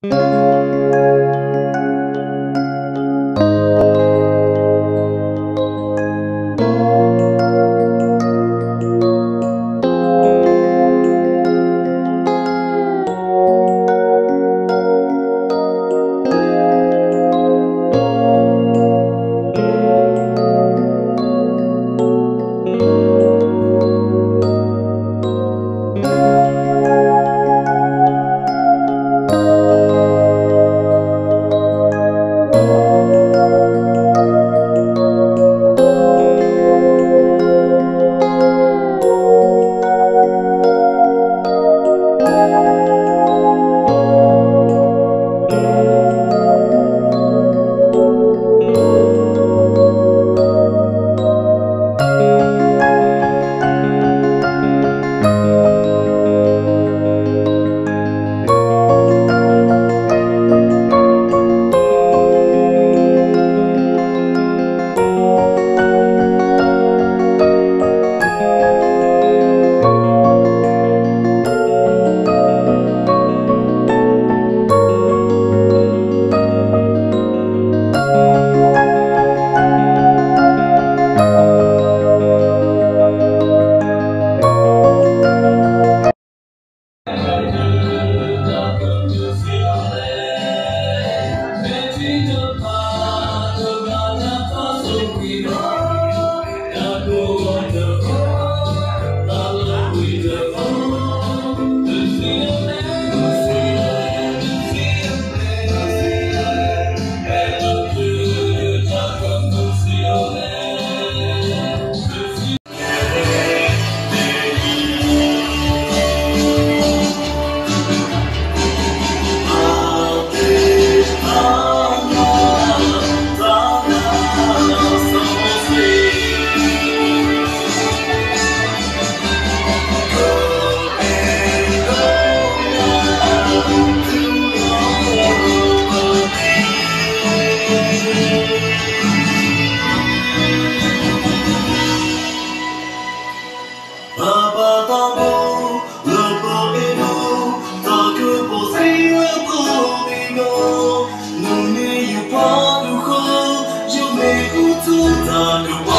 ပၢ်ပၢ်သးဘိ လၢပအဲၣ်ဒိး တၢ်ကပီၤစံးလၢပှၤမ့ၢ်ဂီၤ, နမ့ၢ်ယပှၤဒိၣ်ဃီ, ယမ့ၢ်ဃုထူတၢ်ကပီၤ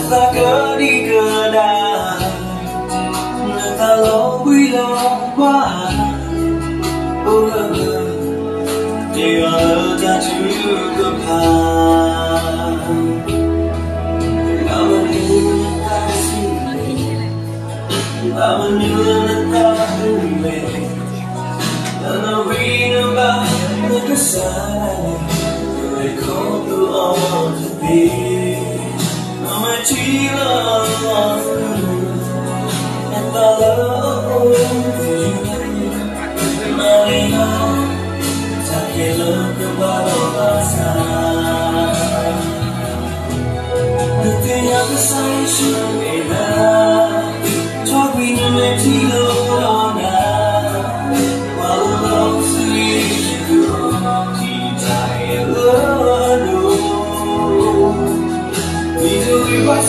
သးကဒံကဒါ, နသးလီၤဘှံးလီၤဘှါ, အိၣ်လၢ တ့ၢ်အီၤလၢတၢ်ထုကဖၣ်, ဘၣ်မနုၤနသးဆံးလဲၣ်, ဘၣ်မနုၤနသးဟုလဲၣ်, နနဝံနဘါနကစၢ်ဒၣ်လဲာ်, နလဲၤခီဖျိအီၤတသ့, နမ့ၢ်ထံၣ်လၢအီၤ, နသးလၢအအိၣ်တယုၢ်, မၤန့ၢ်လီၤ တၢ်ခဲလၢာ်ကဘၣ်ဒီးဘၣ်ဆၣ်, နသ့ၣ်ညါကစၢ်ယ့ၣ်ၡူးမ့ၢ်ဒၣ်, ထီၣ်ကွံာ်နမဲာ်ထံလီၤဒီးနၤ, ပှၤ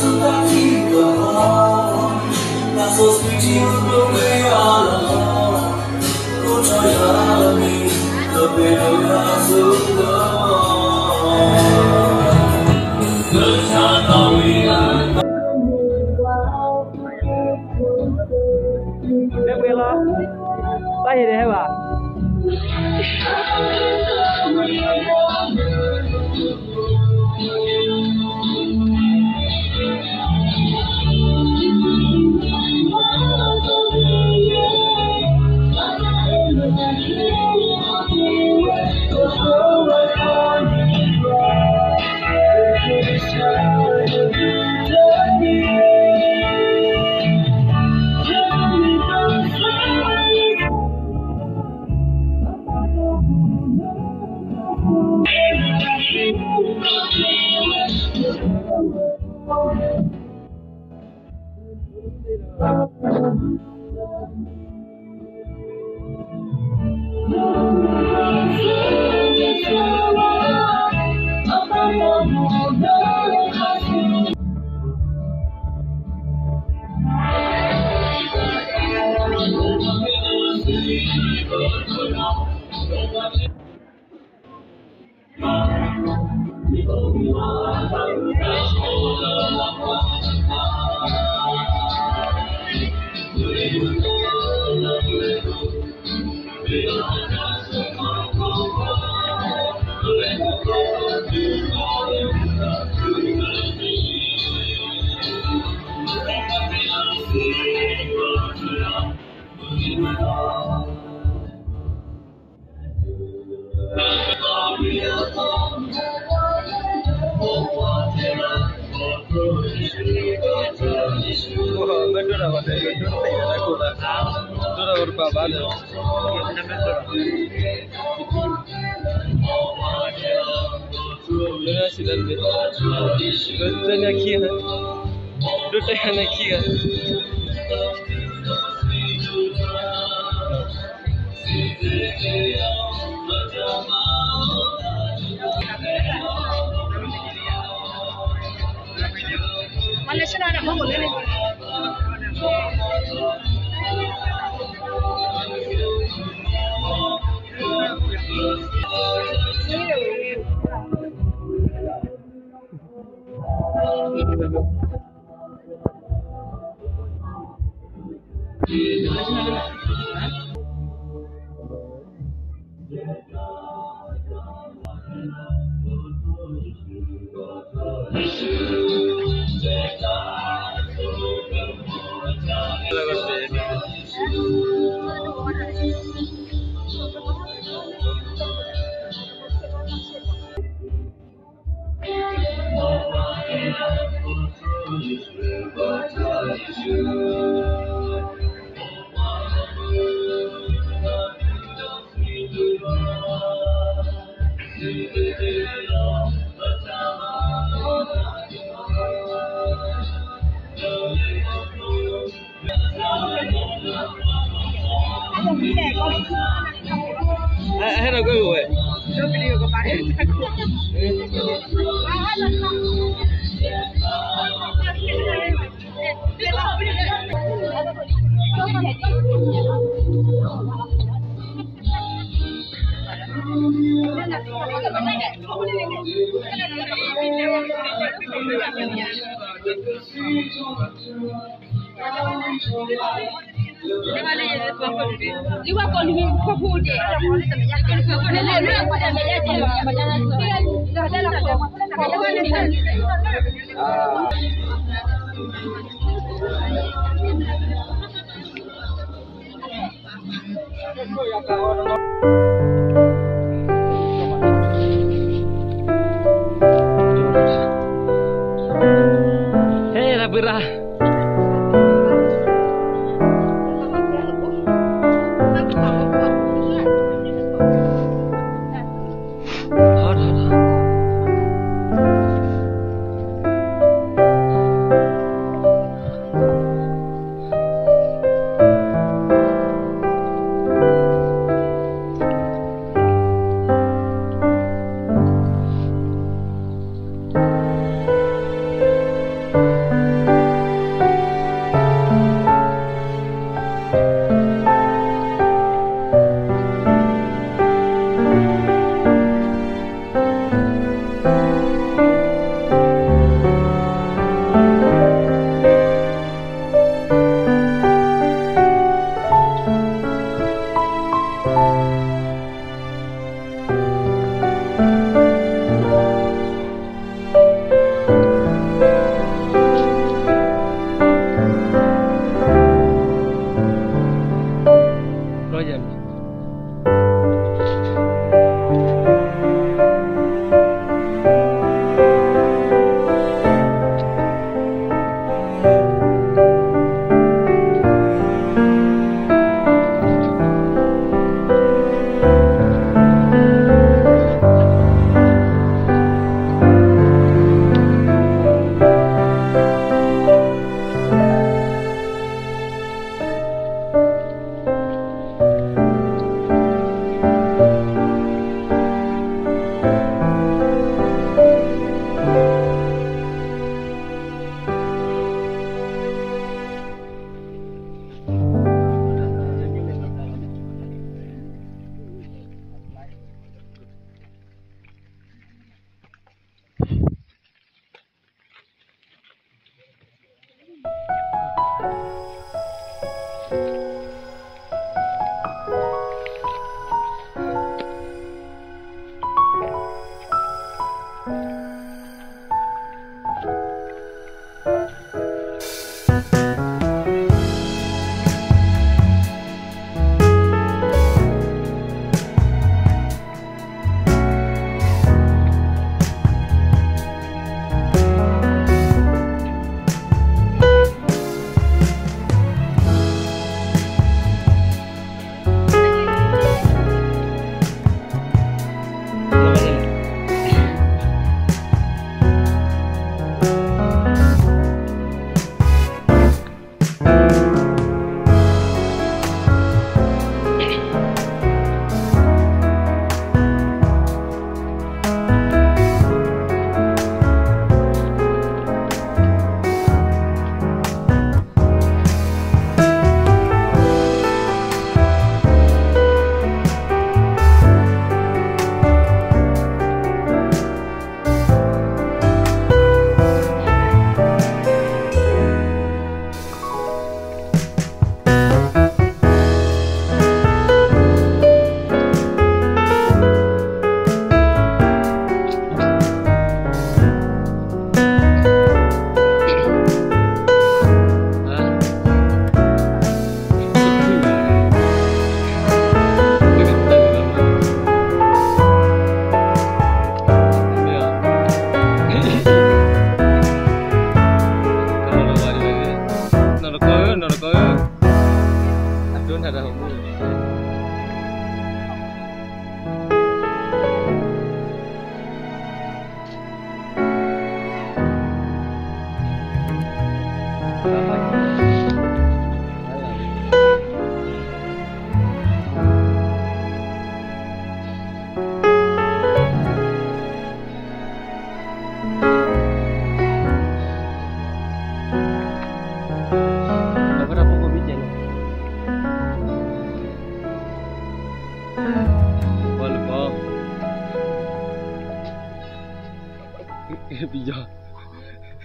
လီၤဆူယ့ၣ်ၡူး, ထံၣ်တၢ်အဲၣ်လၢအဒိၣ်, မ့ၢ်တဂ့ၤဘၣ်ဆိသးထံၣ်ဘၣ်, သးစီဆှံထံမုၢ်ကျိၤဝဲၤကွာ်လီၤ, မ့ၢ်ပှဲၤလီၤ, ဘၣ်ဟ့ၣ်တဟဲဘၣ်. မ့ၢ်ဒိၣ်တၢ်ဂီၤတဘ့ၣ် ဒိၣ်တဘ့ၣ်တဘ့ၣ်လၢခိၣ်သး, ဒိၣ်တၢ်ဂီၤတဘ့ၣ်ဘၣ်လၢ လၢဆံးတၢ်တဘ့ၣ်, လၢတၢ်ညါခံဂၤ, ဒိၣ်တၢ်ညါခံဂၤ. ဟဲဒီးကွဲမုာ်ဝဲ, ဒီး ဟဲ တၢ်ပှ့ၤရၣ်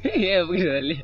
အဲၣ်ပှံၢ်လံ.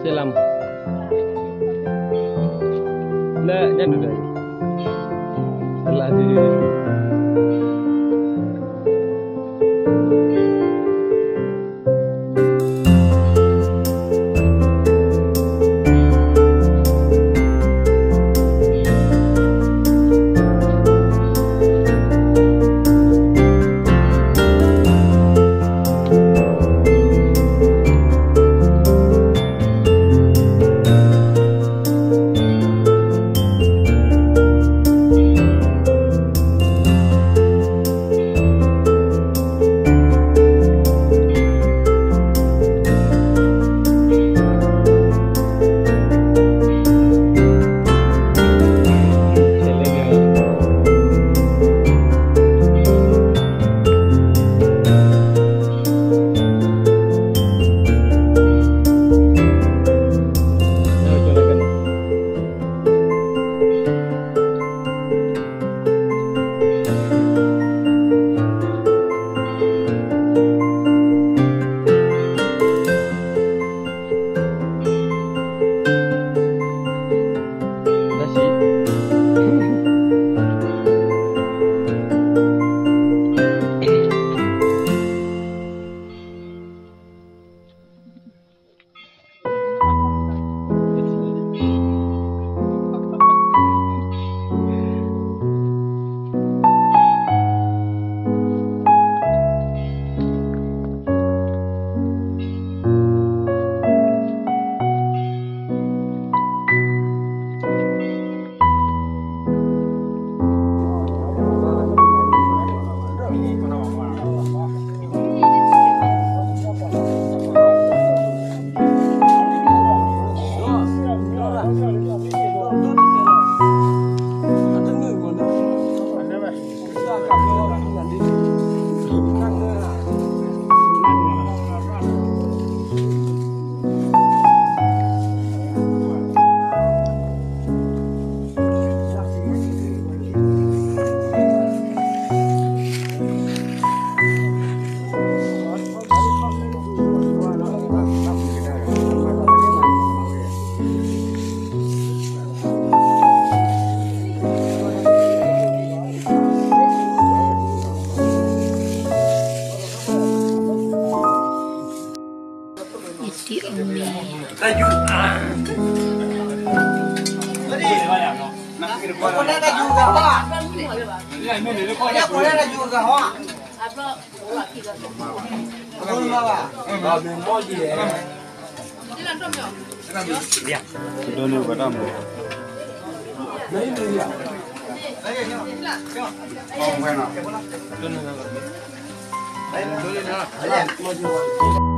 စ့လမ် လၢညါဒုးဒီး လၢဒုး ယတံၤအီၣ်မ့ၤ, ဒိးန့ၢ်ပတၢ်မၤ, ဒိးန့ၢ်